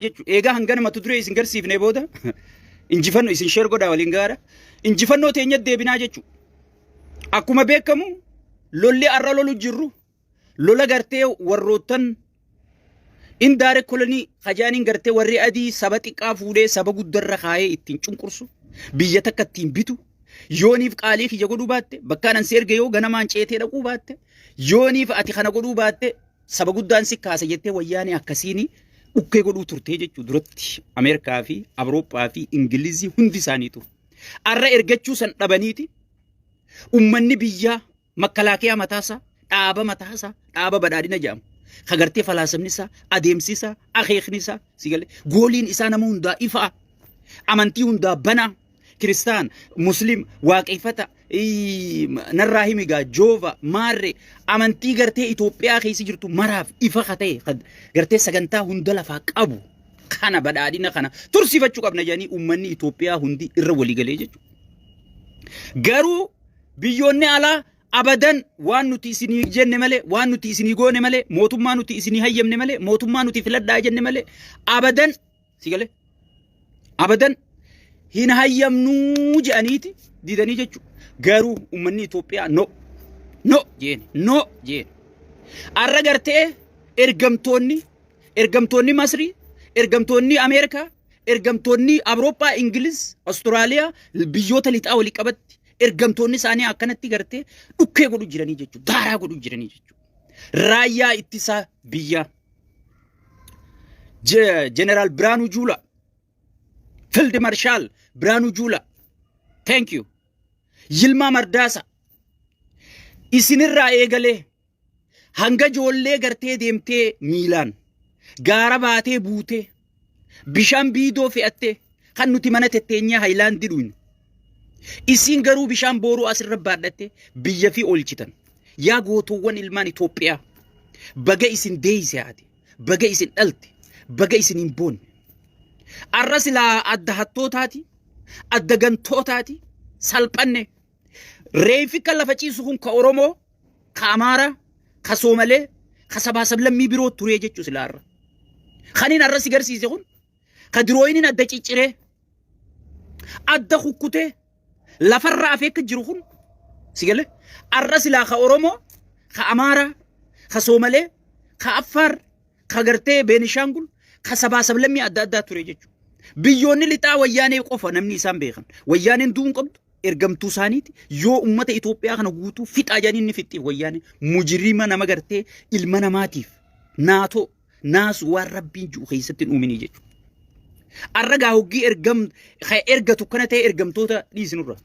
Jechuudha. Eegaa hangana mata duree isin garsiifne booda injifannoo isin sheer godhaa waliin gaara. Injifannoo teenya deebinaa jechuudha. Akkuma beekamu lolli arra lolu jirru lola gartee warroottan indaare kolonii kajaaniin gartee warri adii saba xiqqaa fuudhee saba guddarra kaayee ittiin cunqursu, biyya takka ittiin bitu, yooniif qaalii kiyya godhuu baatte, bakkaan ansi erge yoo ganamaan ceetee dhaquu baatte, yooniif ati kana godhuu baatte, saba guddaan si kaasa jettee wayyaanee akkasiin dhukkee godhuu turtee jechuu duratti Ameerikaa fi Awurooppaa fi Ingilizii hundi isaaniitu. Arra ergachuu san dhabaniiti ummanni biyyaa makalaakiyaa mataasaa, dhaaba mataasaa, dhaaba badhaadhina jedhamu ka gartee falaasamni isaa, adeemsi isaa, akeekni isaa si galee gooliin isaa nama hundaa ifaa, amantii hundaa banaa, kiristaan, muslim, waaqeffata, narraa himi gaa, joova, maarre, amantii gartee Itoophiyaa keessa jirtu maraaf ifa ka ta'e, ka gartee sagantaa hunda lafaa qabu kana, badhaadhina kana tursiifachuu qabna jedhanii uummanni Itoophiyaa hundi irra walii galee jechuudha. Garuu biyyoonni alaa abadan waan nuti isinii jenne malee, waan nuti isinii goone malee, mootummaa nuti isinii hayyamne malee, mootummaa nuti filadhaa jenne malee, abadan si galee abadan hin hayyamnuu jedhaniiti didanii jechuudha. Garuu uummanni Itoophiyaa no no jeen, no jeen. Arra gartee ergamtoonni Masrii, ergamtoonni Ameerikaa, ergamtoonni Awurooppaa, Ingiliz, Awustiraaliyaa, biyyoota lixaa walii qabatti ergamtoonni isaanii akkanatti gartee dhukkee godhu jiranii jechuudha. Daaraa godhu jiranii jechuudha. Raayyaa ittisaa biyyaa. Jeneraal Biraanuu Juulaa. Field Marshal Biraanuu Juulaa. Thank you. Yilmaa Mardaasa. Isinirraa eegalee hanga ijoollee gartee deemtee miilaan gaara baatee buutee bishaan biidoo fe'attee, kan nuti mana tetteenyaa hayilaandii dhuynu. Isiin garuu bishaan booruu asirra baadhatte biyya fi oolchitan. Yaa gootoowwan ilmaan Itoophiyaa, baga isin deeyse haati, baga isin dhalte, baga isin hin boonne. Arra silaa adda hattootaati, adda gantootaati, salphanne. Reeffi kan lafa ciisu kun ka Oromoo, ka Amaaraa, ka Soomalee, ka sabaa sablammii biroo turee jechuu silaa har'a. Kanin har'a si garsiise kun ka dirooyiniin adda cicciree, adda kukkutee lafarra afee akka jiru kun si galee har'a silaa ka Oromoo, ka Amaaraa, ka Soomalee, ka Affaar, ka gartee Beenishaangul, ka sabaa sablammii adda addaa ture jechuudha. Biyyoonni lixaa wayyaanee qofa namni isaan beekan. Wayyaaneen du'uu hin qabdu. Ergamtuu isaaniiti. Yoo uummata Itoophiyaa kana guutuu fixaa jedhanii inni fixxiif wayyaanee mujirima nama gartee ilma namaatiif naatoo naasu waan rabbiin ji'u keessatti hin uuminii jechuudha. Arra gaa hoggii ergam ergatu kana ta'e ergamtoota dhiisinurra.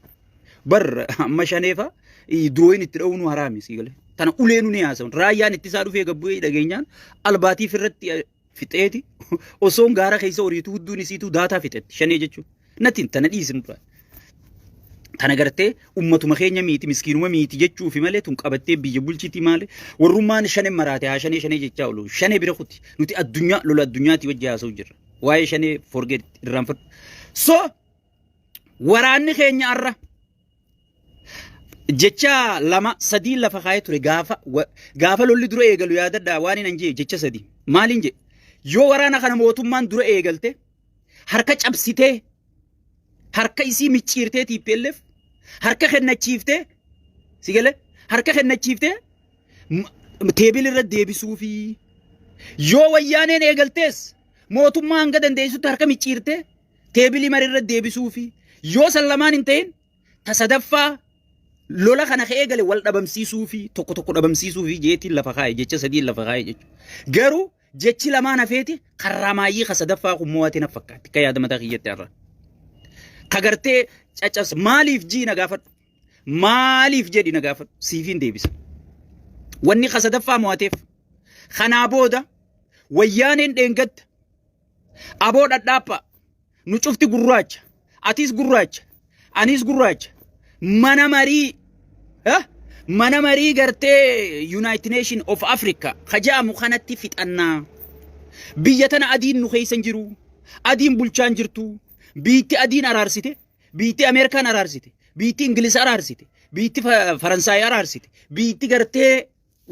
Bar amma shaneefa durooyin itti dha'uun haraami sii galee. Tana uleenu ni haasawan. Raayyaan ittisaa dhufee gabbu'ee dhageenyaan albaatiif irratti fixeeti osoon gaara keessa horiitu hudduun isiitu daataa fixetti shanee jechuun. Natiin tana dhiisinurra. Tana gartee ummatuma keenya miiti, miskiinuma miiti jechuufi malee tun qabattee biyya bulchitii malee warrummaan shanee maraate haa shanee shanee jechaa oolu. Shanee bira kuti nuti addunyaa lola addunyaatii wajji haasa'u jirra. Waa'ee shanee forget, irraanfadhu. So waraanni keenya arra jecha lama sadii lafa kaayee ture gaafa lolli dura eegalu, yaadadhaa waan hin jee, jecha sadii maaliin jee? Yoo waraana kana mootummaan dura eegalte harka cabsitee, harka isii micciirtee, TPLF harka kennachiiftee, si galee, harka kennachiiftee table irra deebisuu fi yoo wayyaaneen eegaltees mootummaa hanga dandeessutti harka micciirtee table marii irra deebisuu fi yoo san lamaan hin ta'in ta sadaffaa lola kana ka'ee gale wal dhabamsiisuu fi tokko tokko dhabamsiisuu fi jeetiin lafa kaa'e, jecha sadiin lafa kaa'e jechuudha. Garuu jechi lamaan hafeeti karraa maayyii ka sadaffaa kun mo'ate na fakkaatti akka yaada mataa kiyyatti har'a. Ka gartee caccabsa maaliif jii na gaafadhu, maaliif jedhi na gaafadhu, siifiin deebisa. Wanni ka sadaffaa mo'ateef kanaa booda wayyaaneen dheengadda aboo dhadhaaphaa nu cufti gurraacha, atis gurraacha, anis gurraacha, mana marii mana marii gartee United Nation of Africa ka jedhamu kanatti fixannaa, biyya tana adiin nu keessa hin jiru, adiin bulchaa hin jirtu, biitti adiin araarsite, biitti Ameerikaan araarsite, biitti Ingiliz araarsite, biitti Faransaay araarsite, biitti gartee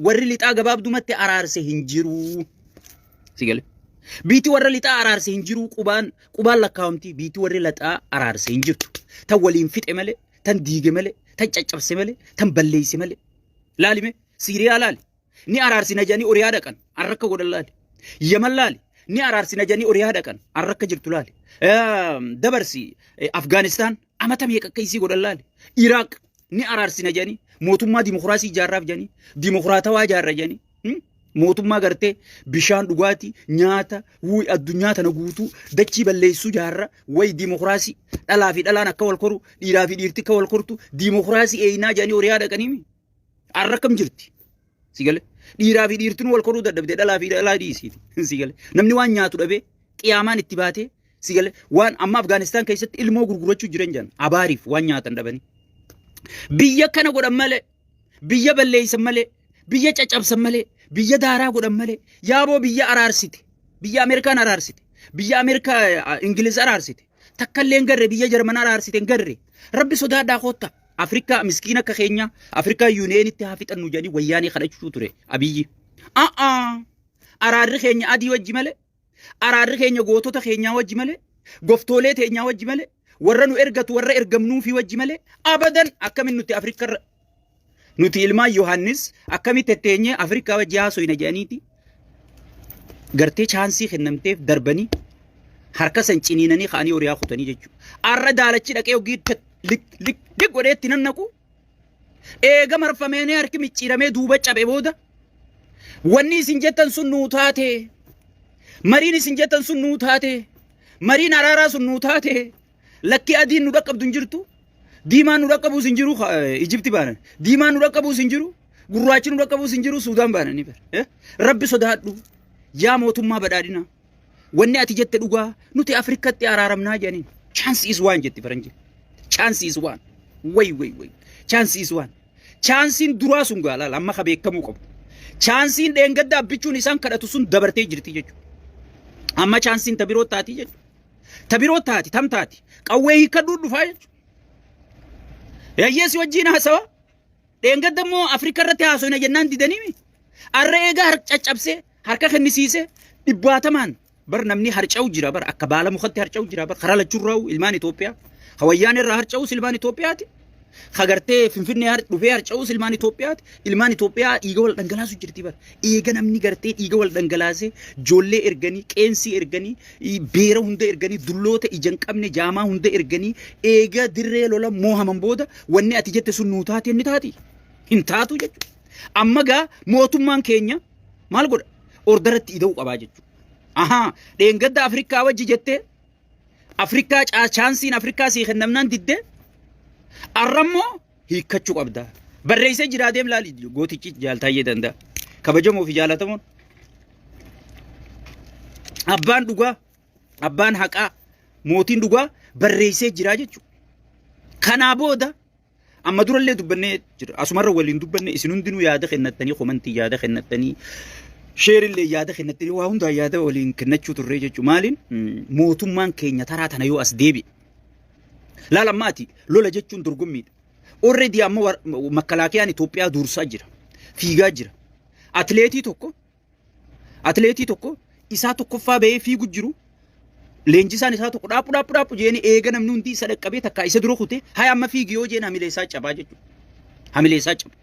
warri lixaa gabaabdumatti araarse hin jiru. Si gale. Biitti warra lixaa araarse hin jiru qubaan qubaan lakkaawamti biitti warri lixaa araarse hin jirtu. Tan waliin fixe malee, tan diige malee, tan caccabse malee, tan balleeyse malee. Laalime Siiriyaa laali. Ni araarsina jedhanii oriyaa dhaqan arra akka godhan laali. Yaman laali. Ni araarsina jedhanii oriyaa dhaqan arra akka jirtu laali. Dabarsi Afgaanistaan amata meeqa akka isii godhan laali. Iraaq ni araarsina jedhanii mootummaa dimokiraasii ijaarraaf jedhanii dimokiraatawaa ijaarra jedhanii mootummaa gartee bishaan dhugaatii nyaata wuy addunyaa tana guutuu dachii balleessuu jaarra way dimokiraasii dhalaa fi dhalaan akka wal koru dhiiraa fi dhiirti akka wal kortu dimokiraasii eeynaa jedhanii horiyaa dhaqanii arra akkam jirti si gale dhiiraa fi dhiirtiin wal koruu dadhabde dhalaa fi dhalaa dhiisiiti si gale namni waan nyaatu dhabee qiyaamaan itti baatee si gale waan amma Afgaanistaan keessatti ilmoo gurgurachuu jiran jedhan abaariif waan nyaatan dhabanii biyya kana godhan malee Biyya balleeysan malee, biyya caccabsan malee, biyya daaraa godhan malee, yaaboo biyya araarsite, biyya Ameerikaan araarsite, biyya Ameerikaa Ingiliz araarsite, takka illee hin garre biyya Jarman araarsite hin garre. Rabbi sodaadhaa koottaa. Afrikaa miskiina akka keenyaa Afrikaa yuuniyeenitti haa fixannu jedhanii wayyaanee kadhachuu ture Abiyyi. A'aa araarri keenya adii wajji malee Araarri keenya gootota keenyaa wajji malee, goftoolee teenyaa wajji malee, warra nu ergatu warra ergamnuufii wajji malee, abadan akkamin nuti Afrikarra nuti ilmaan Yohaannis akkamitti tetteenyee Afrikaa wajji haasoyna jedhaniiti gartee chaansii kennamteef darbanii harka san ciniinanii ka'anii horiyaa kutanii jechuudha. Arra daalachi dhaqee hogii lik lik lik godhee itti nannaqu Eega marfameenee harki micciiramee duuba cabe booda wanni isin jettan sun nuu taate. Mariin isin jettan sun nuu taate. Mariin araaraa sun nuu taate. Lakki adiin nu dhaqqabdu hin jirtu. Diimaan nu dhaqqabuus hin jiru Ijipti baanan. Diimaan nu dhaqqabuus hin jiru. Gurraachi nu dhaqqabuus hin jiru Suudaan baananii bara. Rabbi sodaadhu. Yaa mootummaa badhaadhinaa. Wanni ati jette dhugaa nuti Afrikatti araaramnaa jedhaniin. Chance is one jetti faranjiin. Chance is one. Way way way. Chance is one. Chaansiin duraa sun gaa laala amma ka beekamuu qabu. Chaansiin dheengadda abbichuun isaan kadhatu sun dabartee jirti jechuudha. Amma chaansiin ta biroo taati jechuudha. Ta biroo taati tam taati. Qawwee hiikkadhuu dhufaa jechuudha. Yayyee si wajjiin haasawa. Dheengadda immoo Afrika irratti haasofna jennaan didaniimi. Arra eegaa harka caccabsee harka kennisiisee dhibbaatamaan bar namni harca'u jira bar akka baala mukatti harca'u jira bar karaa lachuurraa'u ilmaan Itoophiyaa. Hawayyaan irraa harca'us ilmaan Itoophiyaati. Kagartee Finfinnee dhufee harca'us ilmaan Itoophiyaati. Ilmaan Itoophiyaa dhiiga wal dhangalaasu jirti bar. Eega namni gartee dhiiga wal dhangalaasee ijoollee erganii qeensii erganii beera hunda erganii dulloota ija hin qabne jaamaa hunda erganii eega dirree lola moohaman booda wanni ati jette sun nuu taate inni taati hin taatu jechuudha. Amma gaa mootummaan keenya maal godha? Ordaratti ida'uu qabaa jechuudha. Ahaa dheengadda Afrikaa wajji jettee Afrikaa chaansiin Afrikaa sii kennamnaan diddee arrammoo hiikkachuu qabda. Barreessee jiraa deem laali gootichi jaaltaayyee danda'a. Kabajamoo fi jaalatamoon. Abbaan dhugaa, abbaan haqaa, mootiin dhugaa barreessee jiraa jechuudha. Kanaa booda amma durallee dubbannee jira. Asumarra waliin dubbanne isin hundinuu yaada kennattanii komantii yaada kennattanii sheerillee yaada kennattanii waa hundaa yaada waliin kennachuu turree jechuudha. Maaliin mootummaan keenya taraa tana yoo as deebi'e Laal amma ati lola jechuun dorgommiidha. Already amma makkalaakiyaan Itoophiyaa dursaa jira. Fiigaa jira. Atileetii tokko atileetii tokko isaa tokkoffaa bahee fiigu jiru leenjisaan isaa tokko dhaaphu dhaaphu dhaaphu jeeni eega namni hundi isa dhaqqabee takkaa isa dura kute haya amma fiigi yoo jeen hamilee isaa cabaa jechuudha. Hamilee isaa caba.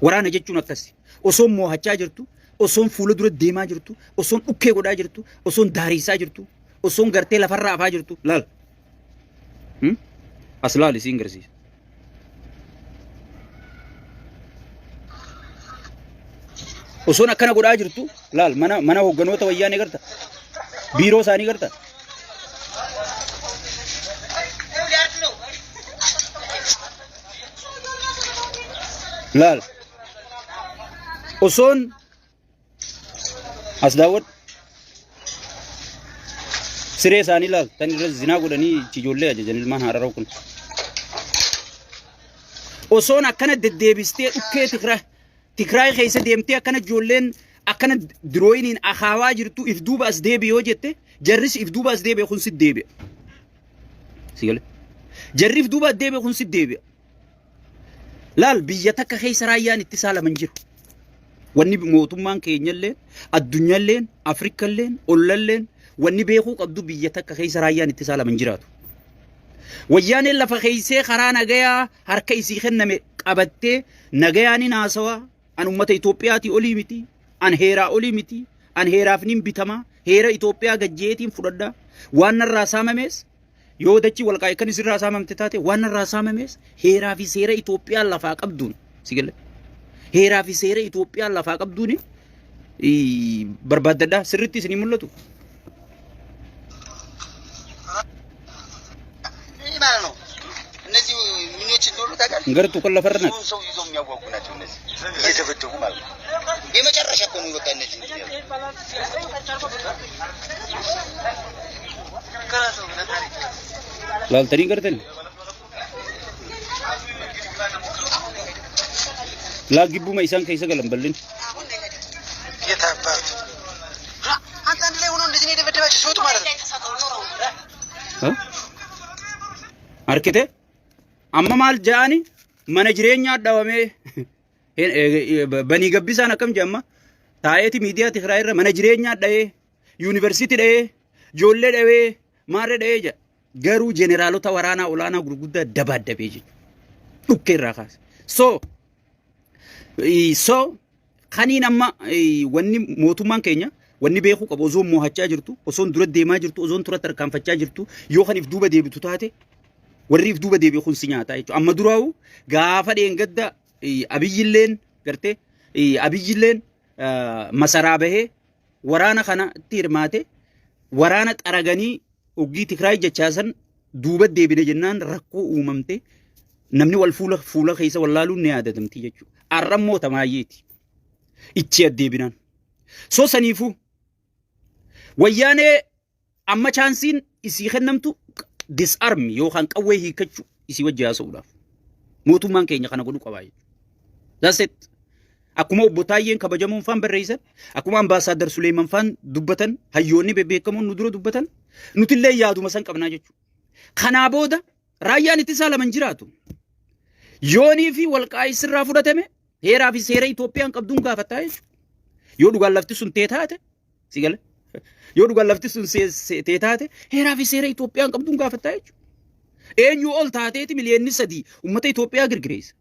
Waraana jechuun akkasi. Osoon moohachaa jirtu, osoon fuula dura deemaa jirtu, osoon dhukkee godhaa jirtu, osoon daariisaa jirtu, osoon gartee lafarraa afaa jirtu laal. As laali siin garsiisa. Osoon akkana godhaa jirtu laal mana mana hogganoota wayyaanee garta. Biiroo isaanii garta. Laal. Osoon as daawwadhu. Siree isaanii laal tan irra zinaa godhanii itti ijoollee ajajan ilmaan haararoo kun. Osoon akkana deddeebistee dhukkee Tigraay Tigraay keessa deemtee akkana ijoolleen akkana dirooyiniin akaawaa jirtu if duuba as deebi yoo jette jarris if duuba as deebi'e kun si deebi'a. Si gale. Jarri if duuba as deebi'e kun si deebi'a. Laal biyya takka keessa raayyaan ittisaa lama hin jiru. Wanni mootummaan keenyalleen, addunyalleen, Afrikalleen, ollalleen wanni beekuu qabdu biyya takka keessa raayyaan ittisaa lama hin jiraatu. Wayyaaneen lafa keessee karaa nagayaa harka isii kenname qabattee nagayaan hin haasawaa. An ummata Itoophiyaatii olii miti. An heeraa olii miti. An heeraaf nin bitama. Heera Itoophiyaa gajjeetiin fudhadha. Waan narraa saamamees yoo dachii walqaa'e kan isirraa saamamte taate waan narraa saamamees heeraa fi seera Itoophiyaa lafaa qabduun si galee. Heeraa fi seera Itoophiyaa lafaa qabduun barbaaddadha. Sirriitti isinii mul'atu. ይህ ማለት ነው። እነዚህ ምኖች እንደሆኑ ታውቃለህ? Gartuu kan lafarra naqe. ብዙውን ሰው ይዘው የሚያዋጉ ናቸው። እነዚህ እየደበደቡ ማለት ነው። የመጨረሻ እኮ ነው። በቃ እነዚህ እንትን ያሉ Laaltanii gartani. Laa gibbuma isaan keessa galan bal'in. የት አባቱ አንተ አንድ ላይ ሆኖ እንደዚህ ነው የደበደባቸው ሲወጡ ማለት ነው። Harkite amma maal ja'ani mana jireenyaa dhawamee banii gabbisaan akkam jedhama taa'eeti miidiyaa Tigraay irra mana jireenyaa dha'ee yuunivarsiitii dha'ee ijoollee dha'ee maarree dha'ee jedha garuu jeneraalota waraanaa olaanaa gurguddaa dabaaddabee jechuudha dhukkee irraa kaase so so kaniin amma wanni mootummaan keenya wanni beekuu qabu osoon moohachaa jirtu osoon dura deemaa jirtu osoon tura tarkaanfachaa jirtu yoo kan if duuba deebitu taate warri if duuba deebi'u kun si nyaataa jechuudha. Amma duraa'u gaafa dheengadda Abiyyilleen gartee Abiyyilleen masaraa bahee waraana kanatti hirmaate waraana xaraganii oggii Tigraay jechaasan duuba deebine jennaan rakkoo uumamte namni wal fuula fuula keessa wallaaluun ni yaadatamti jechuudha. Arrammoo tamaayyeeti. Ichi addeebinaan. So saniifuu wayyaanee amma chaansiin isii kennamtu disarm yookaan qawwee hiikkachuu isii wajji haasa'uudhaaf. Mootummaan keenya kana godhuu qabaa jechuudha. That's it. Akkuma obbo Taayyeen kabajamuun faan barreessan, akkuma ambaasaaddar Suleeman faan dubbatan, hayyoonni bebbeekamoon nu dura dubbatan, nutillee yaaduma san qabnaa jechuudha. Kanaa booda raayyaan ittisaa lama hin jiraatu. Yoonii fi walqaa'ii sirraa fudhatame heeraa fi seera Itoophiyaan qabduun gaafataa jechuudha. Yoo dhugaan lafti sun tee taate, si gala. Yoo dhugaan lafti sun tee taate heeraa fi seera Itoophiyaan qabduun gaafataa jechuudha. Eenyu ol taateeti miliyoonni 3 uummata Itoophiyaa girgireessa.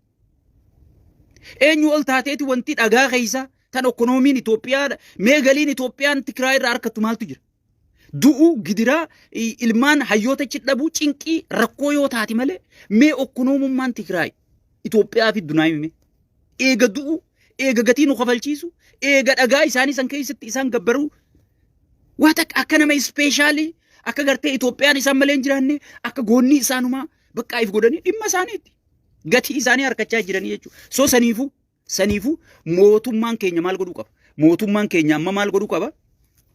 Eenyu ol taateeti wanti dhagaa keessa tan ekonomiin Itoophiyaa mee galiin Itoophiyaan Tigraay irraa harkattu maaltu jira? Du'u gidiraa ilmaan hayyoota achi dhabuu cinqii rakkoo yoo taate malee mee ekonoomummaan Tigraay Itoophiyaa fi dunaa hime. Eega du'u, eega gatii nu kafalchiisu, eega dhagaa isaanii san keessatti isaan gabbaruu waa takka akka nama special akka gartee Itoophiyaan isaan malee hin jiraanne akka goonni isaanumaa bakka if godhanii dhimma isaaniiti. Gatii isaanii harkachaa jiranii jechuudha. So saniifuu mootummaan keenya maal godhuu qaba? Mootummaan keenya amma maal godhuu qaba?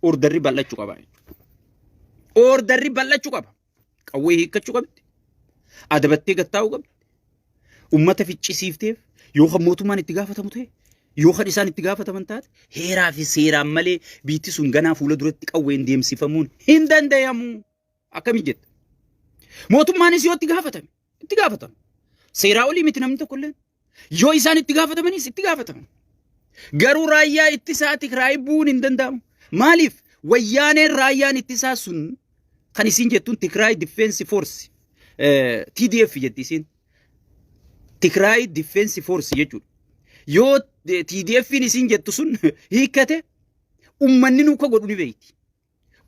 Orderri bal'achuu qaba jechuudha. Orderri bal'achuu qaba. Qawwee hiikkachuu qabdi. Adabattee gattaa'uu qabdi. Ummata ficcisiifteef yoo kan mootummaan itti gaafatamu ta'e yoo kan isaan itti gaafataman taate heeraa fi seeraan malee biitti sun ganaa fuula duratti qawween deemsifamuun hin danda'amu. Akkamii jetta? Mootummaanis yoo itti gaafatame itti gaafatama. Seeraa olii miti namni tokkolleen. Yoo isaan itti gaafatamanis itti gaafataman. Garuu raayyaa ittisaa Tigraay bu'uun hin danda'amu. Maaliif? Wayyaaneen raayyaan ittisaa sun kan isiin jettuun Tigraay Defense Force TDF jetti isiin. Tigraay Defense Force jechuudha. Yoo TDF'n isiin jettu sun hiikkate ummanni nu akka godhu ni beekti.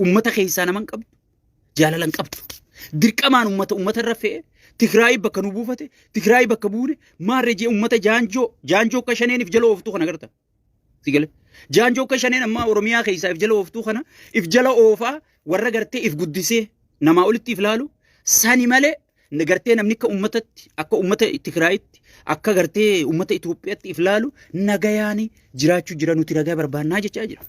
Ummata keessaa nama hin qabdu. Jaalala hin qabdu. Dirqamaan ummata ummata irra fe'e Tigraay bakka nu buufate Tigraay bakka buune maarree jee ummata jaanjoo jaanjoo akka shaneen if jala ooftuu kana garta. Si gale. Jaanjoo akka shaneen amma Oromiyaa keessaa if jala ooftuu kana if jala oofaa warra gartee if guddisee namaa olitti if laalu sani malee gartee namni akka ummatatti akka ummata Tigraayitti akka gartee ummata Itoophiyaatti if laalu nagayaani jiraachuu jira nuti nagaa barbaannaa jechaa jira.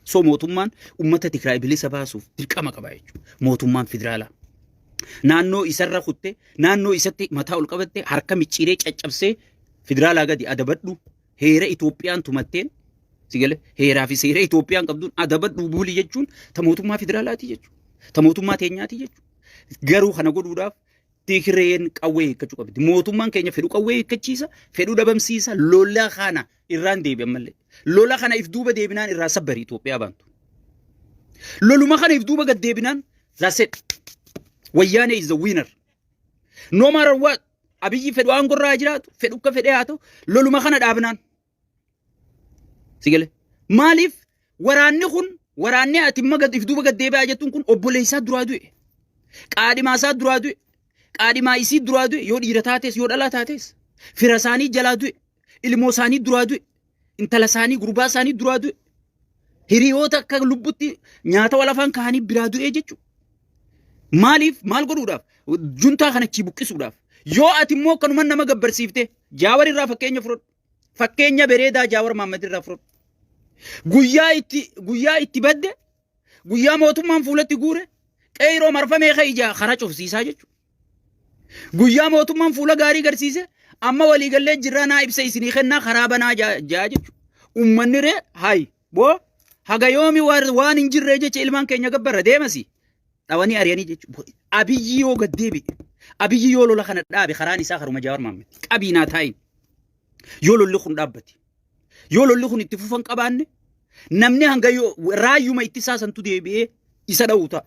So mootummaan ummata Tigraay bilisa baasuuf dirqama qaba jechuudha. Mootummaan federaalaa. Naannoo isarra kutte naannoo isatti mataa ol qabatte harka micciiree caccabsee federaalaa gadi adabadhu heera Itoophiyaan tumatteen si gale heeraa fi seera Itoophiyaan qabduun adabadhu buuli jechuun ta mootummaa federaalaati jechuudha. Ta mootummaa teenyaati jechuudha. Garuu kana godhuudhaaf Tigreen qawwee hiikkachuu qabdi. Mootummaan keenya fedhu qawwee hiikkachiisa, fedhu dhabamsiisa, lola kana irraan deebi ammallee. Lola kana if duuba deebinaan irraa sabbari Itoophiyaa baantu. Loluma kana if duuba gad deebinaan that's it. Wayyaanee is the winner. No matter what Abiyyi fedhu aangoo irraa jiraatu fedhu akka fedhee haa ta'u loluma kana dhaabnaan. Si galee maaliif waraanni kun waraanni ati imma gad if duuba gad deebi'aa jettuun kun obboleessaa duraa du'e. Qaadhimaa isaa duraa du'e. Qaadhimaa isii duraa du'e yoo dhiira taates yoo dhalaa taates fira isaanii jalaa du'e. Ilmoo isaanii duraa du'e. Intala isaanii gurbaa isaanii duraa du'e. Hiriyoota akka lubbutti nyaata wal afaan kaa'anii biraa du'e jechuudha. Maaliif maal godhuudhaaf? Juntaa kana achii buqqisuudhaaf. Yoo ati immoo akkanuma nama gabbarsiifte Jaawar irraa fakkeenya fudhadhu. Fakkeenya bareedaa Jaawar Mahammad irraa fudhadhu. Guyyaa itti badde guyyaa mootummaan fuulatti guure qeyroo marfamee ka'e ijaa karaa cufsiisaa jechuudha. Guyyaa mootummaan fuula gaarii garsiise amma waliigallee jirraa naa ibsa isinii kennaa karaa banaa jaa jechuudha. Uummanni ree hayi boo haga yoomi waan hin jirree jecha ilmaan keenya gabbarra deemasi dhawanii ari'anii jechuudha. Abiyyi yoo gad deebi'e Abiyyi yoo lola kana dhaabe karaan isaa karuma Jawaar Mahammad qabii naa taayin yoo lolli kun dhaabbate yoo lolli kun itti fufan qabaanne namni hanga yoo raayyuma ittisaa santu deebi'ee isa dha'u ta'a.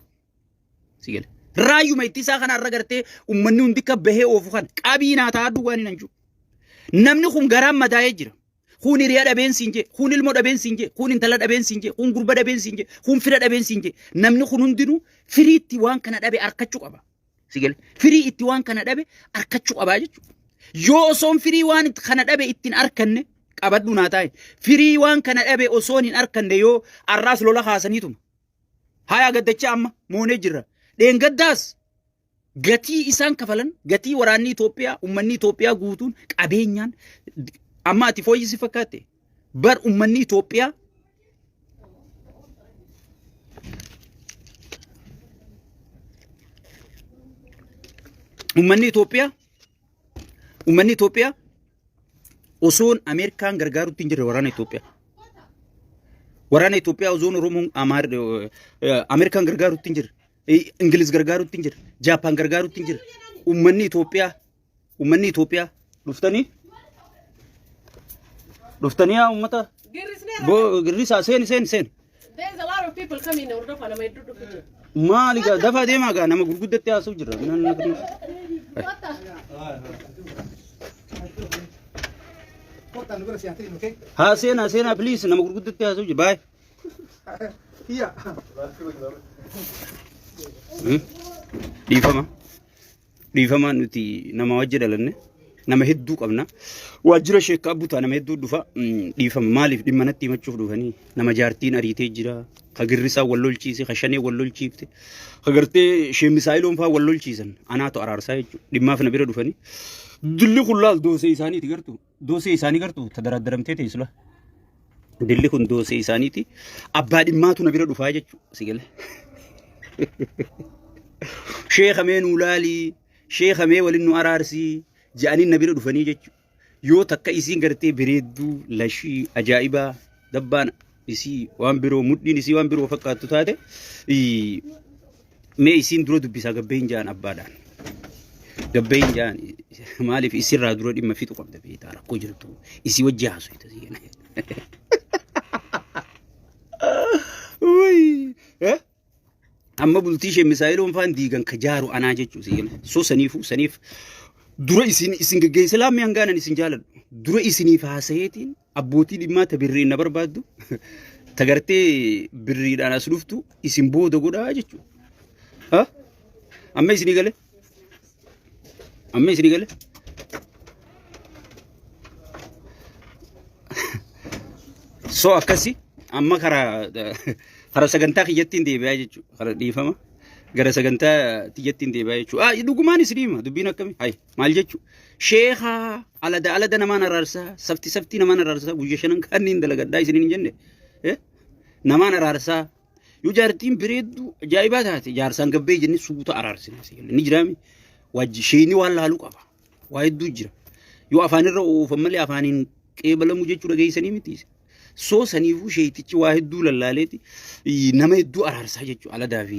Si gale. Raayyuma ittisaa kana irra gartee uummanni hundi akka bahee oofu kana qabii naa ta'a duwwaan hin anju. Namni kun garaan madaa'ee jira. Kun hiriyaa dhabeen siin jee, kun ilmoo dhabeen siin jee, kun intala dhabeen siin jee, kun gurba dhabeen siin jee, kun fira dhabeen siin jee. Namni kun hundinuu firiitti waan kana dhabe arkachuu qaba. Si gale. Firii itti waan kana dhabe arkachuu qabaa jechuudha. Yoo osoon firii waan kana dhabe ittiin arkanne qabadhu naa taa'e. Firii waan kana dhabe osoon hin arkanne yoo arraas lola kaasaniituma. Haya gaddachaa amma moonee jirra. Dheengaddaas gatii isaan kafalan gatii waraanni Itoophiyaa uummanni Itoophiyaa guutuun qabeenyaan amma ati fooyyisi fakkaatte bar uummanni Itoophiyaa uummanni Itoophiyaa uummanni Itoophiyaa osoon Ameerikaan gargaarutti hin jirre waraana Itoophiyaa. Waraana Itoophiyaa osoon Oromoon Ameerikaan gargaarutti hin jirre. Ingiliz gargaarutti hin jirre. Jaappaan gargaarutti hin jirre. Uummanni Itoophiyaa dhuftanii dhuftanii haa uummata girrisaa seeni seeni seeni. There's a lot of people coming hordofa nama hedduu dhufu jira. Maali gaa dafaa deemaa gaa nama gurguddatti haasa'u jira. Haa seenaa seenaa please nama gurguddatti haasa'u jira. Baay'ee. Dhiifama. Dhiifama nuti nama wajji dhalanne nama hedduu qabna. Waajjira sheekkaa butaa nama hedduu dhufa. Dhiifama maaliif dhimma natti himachuuf dhufanii nama jaartiin ariitee jira. Ka girrisaa wal lolchiise, ka shanee wal lolchiifte, ka gartee sheemisaayiloon faa wal lolchiisan anaatu araarsaa jechuudha. Dhimmaaf na bira dhufanii. Dilli kun laal doosee isaaniiti gartuu. Doosee isaanii gartuu tadaraaddaramtee teessu laa. Dilli kun doosee isaaniiti. Abbaa dhimmaatu na bira dhufaa jechuudha. Si galee. Sheekha mee nuu laalii, sheekha mee waliin nu araarsii jedhanii na bira dhufanii jechuudha. Yoo takka isiin gartee bareedduu, lashii, ajaa'ibaa, dabbaan isii waan biroo, mudhiin isii waan biroo fakkaattu taate mee isiin dura dubbisaa gabbee hin ja'an abbaadhaan. Gabbee hin ja'an maaliif isirraa dura dhimma fixu qabda beektaa rakkoo jirtu isii wajji haasofta si kenna. Wuy! Eh? Amma bultii ishee misaayiloon faan diigan ka jaaru anaa jechuu si kenna. So saniifuu saniif dura isin isin geggeessa laammii hangaanan isin jaaladhu. Dura isiniif haasayeetiin abbootii dhimmaa ta birriin na barbaaddu ta gartee birriidhaan as dhuftu isin booda godhaa jechuudha. Ha? Amma isinii gale? Amma isinii gale? So akkasi amma karaa karaa sagantaa kiyyattiin deebi'aa jechuudha. Karaa dhiifama gara sagantaa kiyyattiin deebi'aa jechuudha. Ah, dhugumaan isin hima dubbiin akkamii? Hayi maal jechuudha? Sheekaa alada alada namaan araarsaa safti saftii namaan araarsaa guyya shanan kaanniin dalagadhaa isiniin hin jenne. Eh? Namaan araarsaa yoo jaartiin bareedduu ajaa'ibaa taate jaarsaan gabbee jenne suuta araarsina. Ni jiraami. Wajji sheeyni waan laaluu qaba. Waa hedduu jira. Yoo afaan irra oofan malee afaaniin qeebalamu jechuu dhageessanii miti. Soo saniifuu sheeytichi waa hedduu lallaaleeti nama hedduu araarsaa jechuu aladaa fi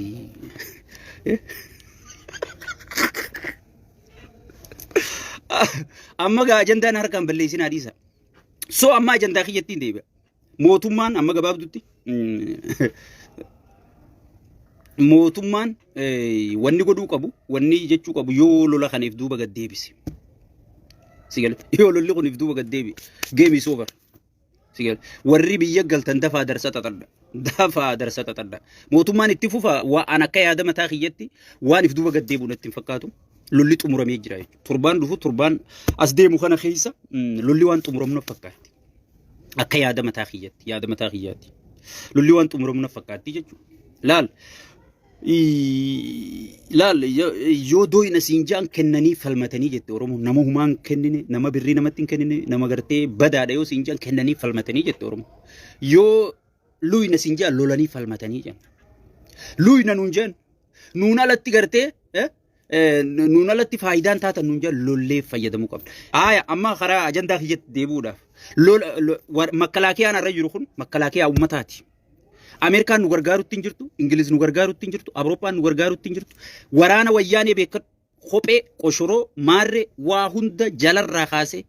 amma gaa ajandaan harkaan balleessinaa dhiisa. Soo amma ajandaa kiyyattiin deebi'a. Mootummaan amma gabaabdutti mootummaan wanni godhuu qabu, wanni jechuu qabu, yoo lola kaniif duuba gad deebise. Si gale, yoo lolli kuniif duuba gad deebi'e, game is over. Si gale, warri biyya galtan dafaa darsa xaxadha. Dafaa darsa xaxadha. Mootummaan itti fufa waan akka yaada mataa kiyyatti waan if duuba gad deebi'u natti hin fakkaatu. Lolli xumuramee jira jechuudha. Torbaan dhufu, torbaan as deemu kana keessa lolli waan xumuramu na fakkaatti. Akka yaada mataa kiyyatti, yaada mataa kiyyaatti. Lolli waan xumuramu na fakkaatti jechuudha. Laal laal, yoo dooyina siin ja'an kennanii falmatanii jette Oromoo. Nama humaan kennine, nama birrii namatti hin kennine, nama gartee badaadha yoo siin ja'an kennanii falmatanii jette Oromoo. Yoo luyna siin ja'an lolanii falmatanii jedhan. Luyna nuun jedhan, nuun alatti gartee nuun alatti faayidaan taatan nuun jedhan, lollee fayyadamuu qabna. Aaya, amma karaa ajandaa kiyyatti deebi'uudhaaf, makkalaakiyaan har'a jiru kun makkalaakiyaa uummataati. Ameerikaan nu gargaarutti hin jirtu, Ingiliz nu gargaarutti hin jirtu, Awurooppaan nu gargaarutti hin jirtu. Waraana wayyaanee beekadhu. Kophee, qoshoroo, maarree waa hunda jalarraa kaasee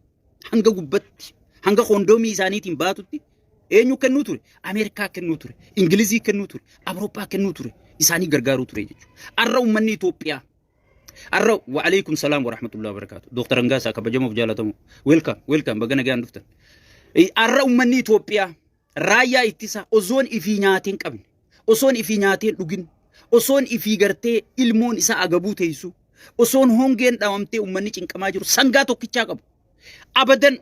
hanga gubbatti, hanga kondoomii isaaniitiin baatutti eenyu kennuu ture? Ameerikaa kennuu ture, Ingilizii kennuu ture, Awurooppaa kennuu ture, isaanii gargaaruu ture jechuudha. Har'a uummanni Itoophiyaa har'a, wa alaikum salaam wa rahmatullahi wa barakaatu. Dooktar Angaasaa kabajamuuf jaalatamu. Welcome, welcome, baga nagaan dhuftan. Har'a uummanni Itoophiyaa raayyaa ittisaa osoon ifii nyaatee hin qabne, osoon ifii nyaatee hin dhugin, osoon ifii gartee ilmoon isaa agabuu teessu, osoon hongeen dhawamtee uummanni cinqamaa jiru sangaa tokkichaa qabu. Abadan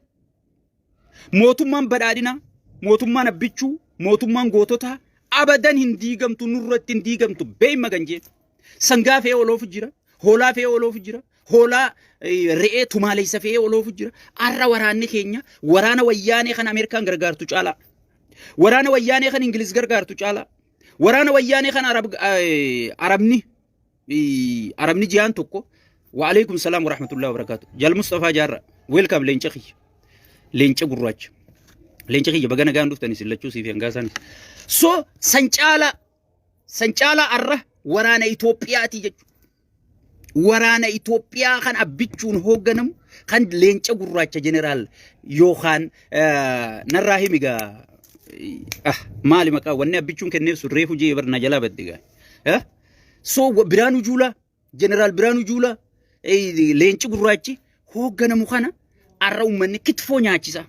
mootummaan badhaadhinaa, mootummaan abbichuu, mootummaan goototaa abadan hin diigamtu, nurratti hin diigamtu beeyma ganjee. Sangaa fe'ee oloofu jira, hoolaa fe'ee oloofu jira, hoolaa re'ee tumaaleessa fe'ee oloofu jira. Har'a waraanni keenya waraana wayyaanee kan Ameerikaan gargaartu caalaa. Waraana wayyaanee kan Ingiliz gargaartu caalaa. Waraana wayyaanee kan Arabni Arabni ji'aan tokko. Wa alaikum salaam wa rahmatullahi wa barakatuh. Jal Mustafaa Jaarra, welcome, leenca kiyya. Leenca gurraacha. Leenca kiyya, baga nagaan dhuftan isin lachuu, siif hangaasaanis. So san caalaa, san caalaa arra waraana Itoophiyaati jechuudha. Waraana Itoophiyaa kan abbichuun hoogganamu, kan leenca gurraacha jeneraal yookaan narraa himi gaa, maali maqaa wanni abbichuun kenneef sun? Reefu jee bar na jalaa badde gaa. So Biraanuu Juulaa, jeneraal Biraanuu Juulaa, leenci gurraachi hoogganamu kana arra uummanni kitfoo nyaachisa.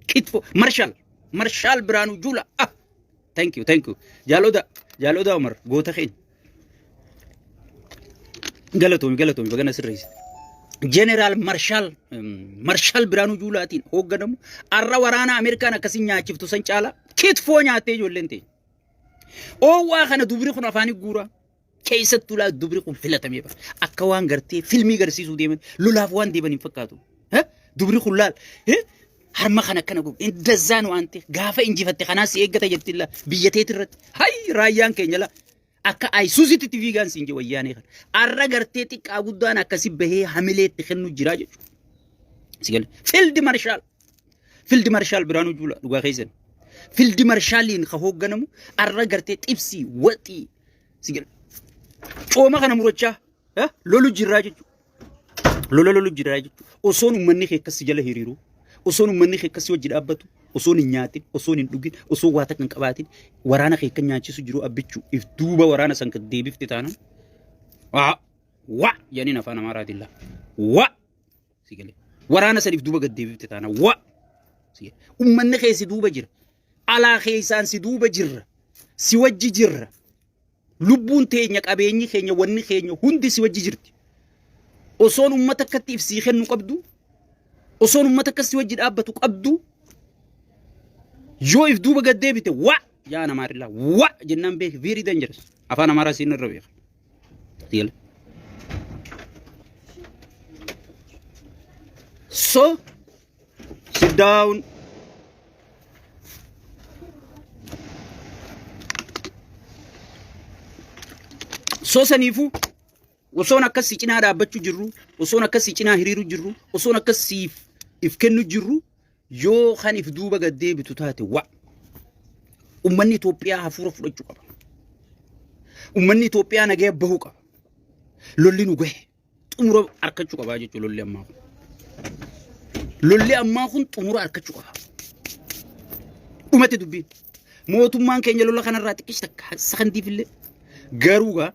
Kitfoo marshaal Biraanuu Juulaa. Ah, thank you, thank you. Jaalota, jaalota Umar, goota keenya. Galatoomi, galatoomi, bagana sirreessite. Jeneraal marshaal Biraanuu Juulaatiin hoogganamu arra waraana Ameerikaan akkasiin nyaachiftu san caala kitfoo nyaattee ijoolleen ta'e. Oowwaa kana dubri kun afaanii guuraa. Keessattuu laa dubri kun filatamee bara. Akka waan gartee filmii garsiisuu deeman, lolaaf waan deeman hin fakkaatu. Dubri kun laal harma kana akkana godhu indazzaan waan ta'e gaafa injifatte kanaas si eeggata jetti laa biyya teeti irratti. Hay, raayyaan keenya laa akka ayisuusitti itti fiigaan siin jee wayyaanee kana. Arra gartee xiqqaa guddaan akkasi bahee hamilee itti kennu jira jechuudha. Si gale, field marshal. Field Marshal Biraanuu Juulaa, dhugaa keessan. Field Marshaaliin ka hoogganamu arra gartee xibsii waxii si gale cooma kana murachaa lolu jirraa jechuudha. Lola lolu jirraa jechuudha. Osoon uummanni kee akkas si jala hiriiru, osoon uummanni kee akkas si wajji dhaabbatu, osoon hin nyaatin, osoon hin dhugin, osoo waa takka hin qabaatin, waraana kee kan nyaachisu jiru abbichuu if duuba waraana san kan deebifte taanaan. Waa wa jedhaniin afaan Amaaraatiin laa. Wa si galee. Waraana saniif duuba gad deebifte taanaan wa si galee. Uummanni kee si duuba jira. Alaa keessaan si duuba jirra. Si wajji jirra. Lubbuun teenya, qabeenyi keenya, wanni keenya hundi si wajji jirti. Osoon uummata akkatti ibsii kennu qabdu, osoon uummata akkas si wajji dhaabbatu qabdu, yoo if duuba gad deebite wa yaa namaarillaa wa jennaan beeki, very dangerous. Afaan Amaaraa siin irra beeka. Yala. So sit down. So saniifuu osoon akkas si cinaa dhaabbachuu jirru, osoon akkas si cinaa hiriiru jirru, osoon akkas siif if kennu jirru, yoo kan if duuba gad deebitu taate wa. Ummanni Itoophiyaa hafuura fudhachuu qaba. Ummanni Itoophiyaa nagaya bahuu qaba. Lolli nu gahe. Xumura arkachuu qabaa jechuudha lolli ammaa kun. Lolli ammaa kun xumura arkachuu qaba. Dhumate dubbiin. Mootummaan keenya lola kanarraa xiqqeessa takka sakandiif illee garuu gaa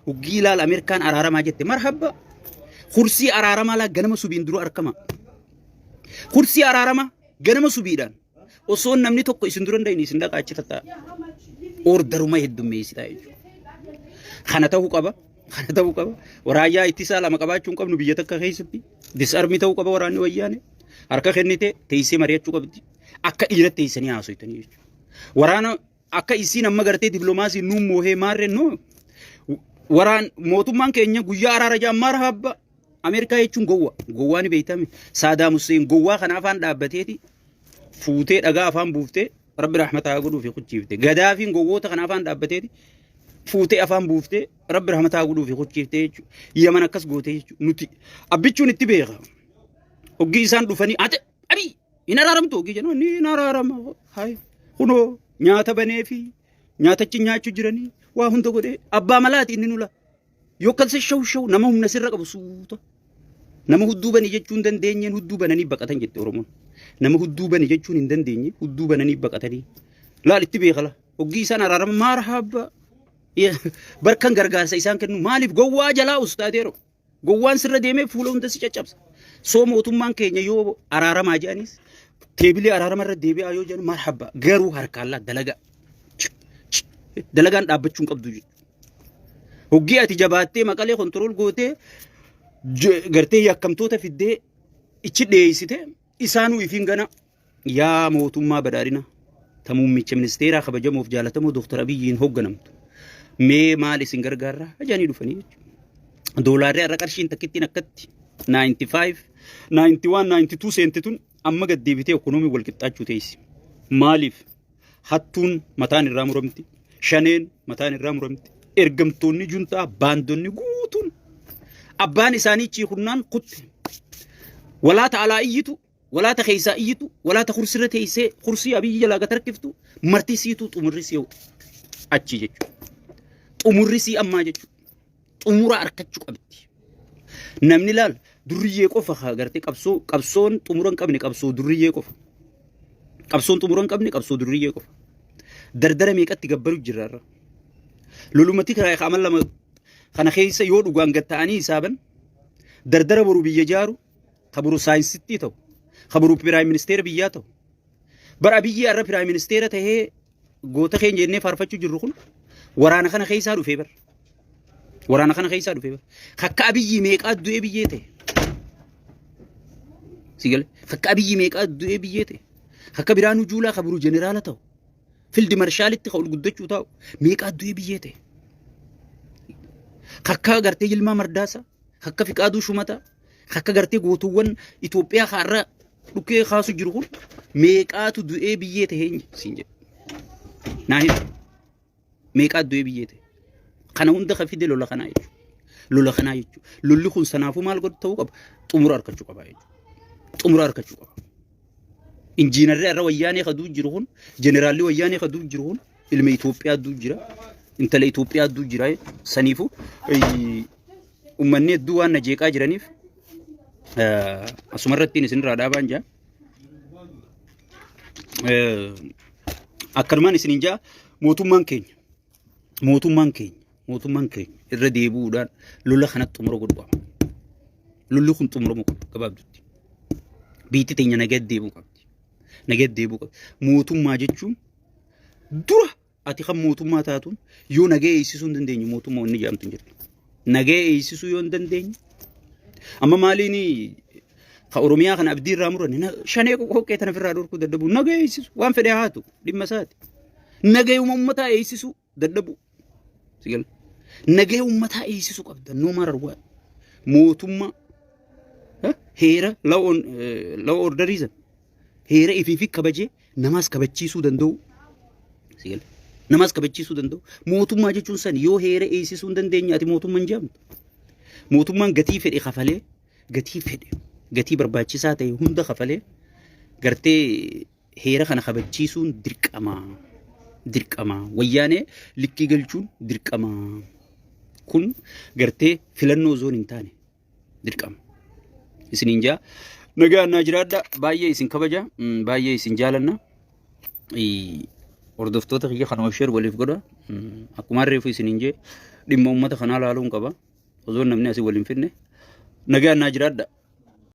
hoggii ilaala Ameerikaan araaramaa jette marhabba. Kursii araaramaa laa ganama subiin dura arkama. Kursii araaramaa ganama subiidhaan osoo namni tokko isin dura hin dhayne isin dhaqaa achi tatta'a. Ordaruma heddummeessitaa jechuudha. Kana ta'uu qaba. Kana ta'uu qaba. Raayyaa ittisaa lama qabaachuu hin qabnu biyya takka keessatti. Disarmi ta'uu qaba waraanni wayyaane. Harka kennite teessee mari'achuu qabdi. Akka dhiiratti teessanii haasoytanii jechuudha. Waraana akka isiin amma gartee dippiloomaasii nuun moohee maarree noo waraan mootummaan keenya guyyaa araara jaan marhabba Ameerikaa jechuun gowwa gowwaa ni beektame Saadaam Hussein gowwaa kana afaan dhaabbateeti fuutee dhagaa afaan buuftee rabbi rahmata haa godhuu fi kuchiifte Gadaafiin gowwoota kana afaan dhaabbateeti fuutee afaan buuftee rabbi rahmata haa godhuu fi kuchiifte jechuudha Yaman akkas gootee jechuudha nuti abbichuun itti beeka hoggii isaan dhufanii ate abii hin araaramtu hoggii jennu ni hin araarama hay kunoo nyaata banee fi nyaatachi nyaachuu jiranii waa hunda godhee abbaa malaati inni nula yoo akkas shaw shaw nama humna sirra qabu suuta nama hudduu bani jechuu hin dandeenyeen hudduu bananii baqatan jette Oromoon nama hudduu bani jechuun hin dandeenye hudduu bananii baqatanii laal itti beekala hoggii isaan araarama maarhaabba barkan gargaarsa isaan kennu maaliif gowwaa jalaa ustaateero Gowwaan sirra deemee fuula hunda si caccabsa. Soo mootummaan keenya yoo araaramaa jedhanis teebilee araarama irra deebi'aa yoo jedhan marhabba garuu harkaan laa dalagaa. Dalagaan dhaabbachuu hin qabdu jechuudha. Hoggii ati jabaattee maqalee kontirool gootee gartee yakkamtoota fiddee ichi dheessite isaanuu ifiin gana Yaa mootummaa badhaadhina ta muummicha ministeeraa kabajamoof jaalatamoo Dooktar Abiyyiin hoogganamtu mee maal isin gargaarra jedhanii dhufanii jechuudha. Doolaarri har'a qarshiin takkittiin akkatti 95, 91, 92 seente tun amma gad deebitee ekonoomii wal qixxaachuu teessi. Maaliif? Hattuun mataan irraa muramti, shaneen mataan irraa muramti, ergamtoonni juntaa baandonni guutuun abbaan isaanii chiikunnaan kutte. Walaa ta'alaa iyyitu walaa ta keessaa iyyitu, walaa ta kursirra teessee kursii Abiyyi jalaa gad harkiftu marti siitu xumurri sii achi jechuudha. Xumurri sii ammaa jechuudha. Xumura arkachuu qabdi. Namni laal durriyyee qofa haa gartee qabsoo qabsoon xumura hin qabne qabsoo durriyyee qofa. Qabsoon xumura hin qabne qabsoo durriyyee qofa. Dardara meeqatti gabbaru jirra irra. Lolumatti karaa amal lama kana keessa yoo dhugaan gad ta'anii hisaaban dardara boru biyya jaaru ka boru saayinsittii ta'u, ka boru piraayim ministeera biyyaa ta'u. Bara Abiyyi har'a piraayim ministeera tahee goota keenya jennee faarfachuu jirru kun waraana kana keessaa dhufee bar. Waraana kana keessaa dhufee bar. Kakka Abiyyi meeqaa du'ee biyyee ta'e. Si gale kakka Abiyyi meeqaa du'ee biyyee ta'e. Kakka Biraanuu Juulaa ka boru jeneraala ta'u. Fildi marshaalitti ka ol guddachuu taa'u meeqaa du'ee biyyee ta'e. Kakka gartee Yilmaa Mardaasaa. Kakka Fiqaaduu Shumataa, kakka gartee gootuwwan Itoophiyaa kaarra dhukkee kaasu jiru kun meeqaatu du'ee biyyee ta'ee siin jedhe. Naa himi. Meeqaatu du'ee biyyee ta'e. Kana hunda kan fide lola kanaa jechuudha. Lola kanaa jechuudha. Lolli kun sanaafuu maal godhu ta'uu qaba? Xumura argachuu qaba jechuudha. Xumura argachuu qaba. Injiinarri har'a wayyaanee kaduu jiru kun, jeneraalli wayyaanee kaduu jiru kun ilma Itoophiyaa duu jira, intala Itoophiyaa duu jira. Saniifuu uummanni hedduu waan na jeeqaa jiraniif asumarrattiin isinirraa dhaabaan jira. Akkanumaan isiniin jaa mootummaan keenya mootummaan keenya mootummaan keenya irra deebi'uudhaan lola kana xumura godhu qaba. Lolli kun xumuramuu qaba gabaabdutti. Biyyi teenya nagaa deebi'uu qabdi. Nagaa deebi'uu qabdi. Mootummaa jechuun dura ati kan mootummaa taatuun yoo nagaa eegsisuu hin dandeenye mootummaa wanni jedhamtu hin jirtu. Nagaa eegsisuu yoo hin dandeenye amma maaliin ka Oromiyaa kana abdii irraa muranne shanee qoqqee tana ofirraa dhorkuu dadhabuu nagaa eegsisu waan fedhe haatu dhimma isaati. Nagayuma uummataa eegsisuu dadhabuu. Si gala. Nagaya uummataa eegsisuu qabda no matter what. Mootummaa heera law orderii sana heera ifiifi kabajee namaas kabachiisuu danda'u. Si gala. Namaas kabachiisuu danda'u. Mootummaa jechuun san yoo heera eegsisuu hin dandeenye ati mootummaa hin jedhamtu. Mootummaan gatii fedhe kafalee gatii fedhe gatii barbaachisaa ta'e hunda kafalee gartee heera kana kabachiisuun dirqama. Dirqama. Wayyaanee likkii galchuun dirqama. Kun gartee filannoo osoo hin taane dirqama. Isiniin jaa. Nagaan naa jiraadha. Baay'ee isin kabaja. Baay'ee isin jaalanna. Hordoftoota kiyya kanuma share waliif godha. Akkuma reefu isiniin jee dhimma uummata kanaa laaluun qaba. Osoo namni asii waliin finne. Nagaan naa jiraadha.